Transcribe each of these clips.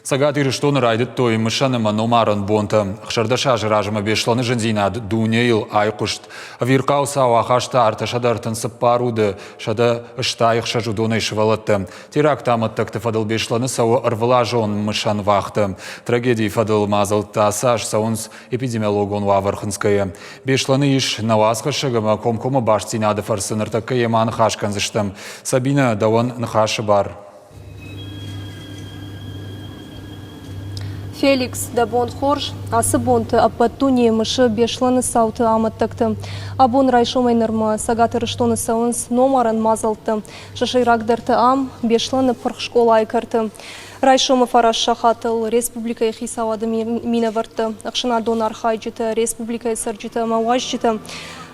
Цӕгат Ирыстоны райдыдтой мысӕн ӕмӕ номарӕн бонтӕ. 16 азы размӕ Беслӕны зындзинад дунейыл айхъуыст. Ӕвирхъау цау ахаста 334 уды, 166 уыдонӕй сывӕллӕттӕ. Теракты амӕттӕгты фӕдыл Беслӕны цӕуы ӕрвылазон мысӕн вахтӕ. Трагедийы фӕдыл мадзӕлттӕ ацы аз цӕуынц эпидемиологон уавӕр хынцгӕйӕ. Беслӕны ис нӕ уацхӕссӕг ӕмӕ комкоммӕ бастдзинады фӕрцы ныртӕккӕ йемӕ аныхас кӕндзыстӕм. Сабинӕ, дӕуӕн ныхасы бар. Феликс, дӕ бон хорз! Ацы бонты ӕппӕт дунейы мысы Беслӕны цауты амӕттӕгты. Абон райсомӕй нырмӕ Цӕгат Ирыстоны цӕуынц номарӕн мадзӕлттӕ. Сӕ сӕйрагдӕртӕ ам, Беслӕны пырх скъолайы кӕрты. Райсомы фараст сахатыл республикӕйы хицауады минӕвӕрттӕ, ӕхсӕнадон архайджытӕ, республикӕйы цӕрджытӕ ӕмӕ уазджытӕ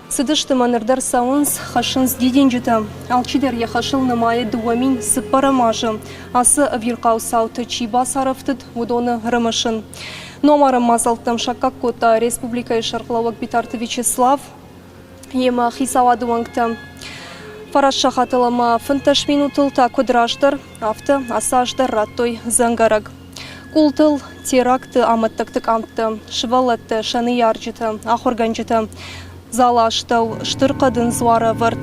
Цыдысты мӕ ныр дӕр цӕуынц, хӕссынц дидинджытӕ. Алчидӕр йӕ хӕсыл нымайы 2004 азы ацы ӕвирхъау цауты чи бацарӕфтыд, уыдоны ӕрымысын. Номарӕн мадзӕлттӕм саккаг кодта республикӕйы сӕргълӕууӕг Битарты Вячеслав йемӕ хицауады уӕнгтӕ. Фараст сахатыл ӕмӕ 15 минутыл та куыд раздӕр, афтӕ ацы аз дӕр радтой дзӕнгӕрӕг. Къултыл теракты амӕттӕгты къамттӕ, сывӕллӕттӕ, сӕ ныййарджытӕ, ахуыргӕнджытӕ. Залы астӕу стыр хъӕдын дзуарӕвӕрд.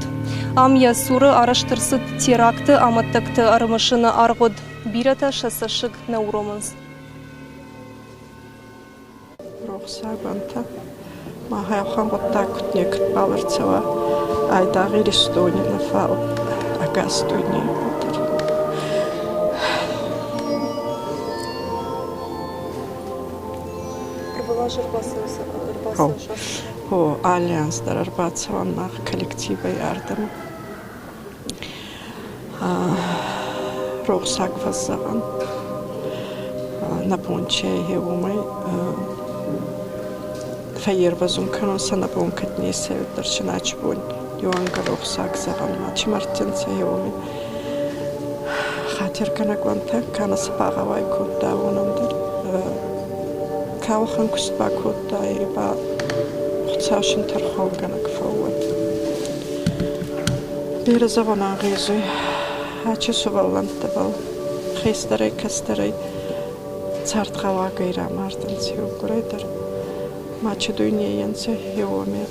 Ам йӕ цуры арӕзт ӕрцыд теракты амӕттӕгты ӕрымысыны аргъуыд. Бирӕтӕ сӕ цӕссыг нӕ уромынц. Рохсаг уӕнтӕ, махӕй уӕхӕн гъуддаг куд некӕдбал ӕрцӕуа айдагъ Иристони нӕ, фал ӕгас дуйнейбӕл дӕр. Гъо, алли анз дӕр ӕрбацӕуӕн мах коллективӕй ардӕмӕ. Рохсаг фӕззӕгъӕн. Нӕ бон чи ӕй, уомӕй фӕййервӕзун кӕнун сӕ нӕ бон кӕд нецӕй, уӕддӕр си начи бон иуӕнгӕ рохсаг зӕгъӕн ма чи мардтӕнцӕ, уоми хатиргӕнӕг уӕнтӕ, ка нӕ сӕ багъӕуай кодта, уонӕн дӕр. Ка уӕхӕн куст бакодта, е ба Хуцау син тӕрхонгӕнӕг фӕууӕд. Берӕ зӕгъун ӕнгъезуй ачи сувӕллӕнттӕбӕл, хестӕрӕй-кӕстӕрӕй цардгъӕуагӕй рамардӕнцӕ еугурӕй дӕр. Мачи дуйнейӕн сӕ уоми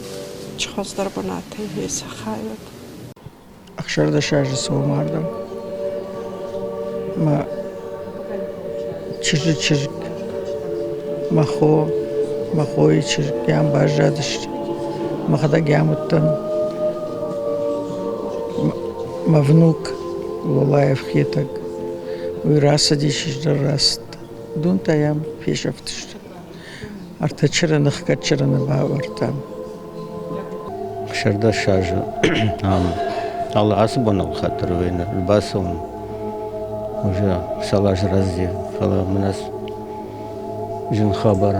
чи хуӕздӕр бунатӕй ес хайад. 16 азы цӕуы мардӕм. Мӕ чызджы чызг, мӕ хо, мӕ хойы чызг ӕм баззадысты. Мӕхӕдӕг ӕм уыдтӕн. Мӕ внук Лолаев Хетӕг, уый рацыдис, ӕз дӕр рацыдтӕн. Уыдон та йӕм фесӕфтысты. Ӕртӕ чырыны хгӕд чырыны бавӕрдтам. 16 азы ам алы ацы бон ӕлхӕд дӕр вӕййы ӕрбацӕуын уже цал азы раздӕр, фӕлӕ мын ӕз зын хабар.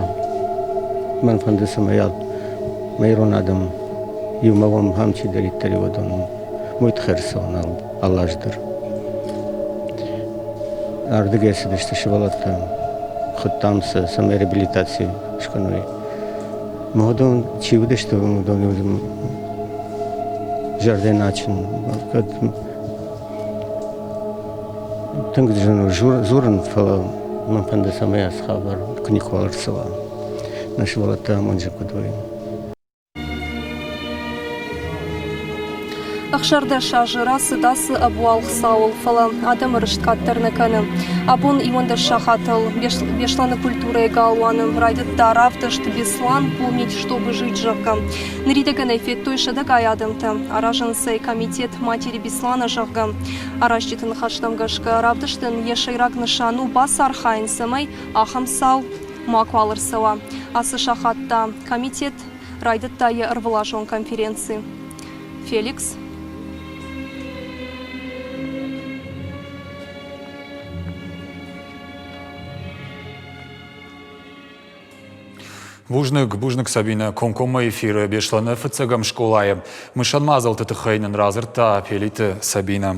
Мӕн фӕнды, цӕмӕй мӕ ирон адӕм иумӕ уӕм ам чидӕриддӕр уыдон уый тыххӕй ӕрцӕуын алы аз дӕр. Ардыгӕй цыдысты сывӕллӕттӕ, хуыдтам сӕ, цӕмӕй реабилитаци скӕной. Мӕ уыдон чи уыдысты, уыдон зӕрдӕ начын. Кӕд тынг зын у дзурын, фӕлӕ мӕн фӕнды, цӕмӕй ацы хабар куы никуал ӕрцӕуа. Нӕ сывӕллӕттӕ амонджын куыд уой. 16 азы рацыд ацы ӕбуалгъ цауыл, фӕлӕ адӕмы рыст къаддӕр нӕ кӕны. Абон 11 сахатыл Беслӕны культурӕйы галуаны райдыдта равдыст «Беслан. Помнить, чтобы жить», зӕгъгӕ. Ныридӕгӕн ӕй федтой сӕдӕгай адӕмтӕ. Аразынц ӕй комитет «Матери Беслана», зӕгъгӕ. Аразджыты ныхӕстӕм гӕсгӕ, равдыстӕн йӕ сӕйраг нысан у бацархайын, цӕмӕй ахӕм цау макуал ӕрцӕуа. Ацы сахат та комитет райдыдта йӕ ӕрвылазон конференци. Феликс. Бузныг, бузныг, Сабинӕ, комкоммӕ эфиры Беслӕны фыццӕгӕм скъолайы мысӕн мадзӕлтты тыххӕй нын радзырдта Пелиты Сабинӕ.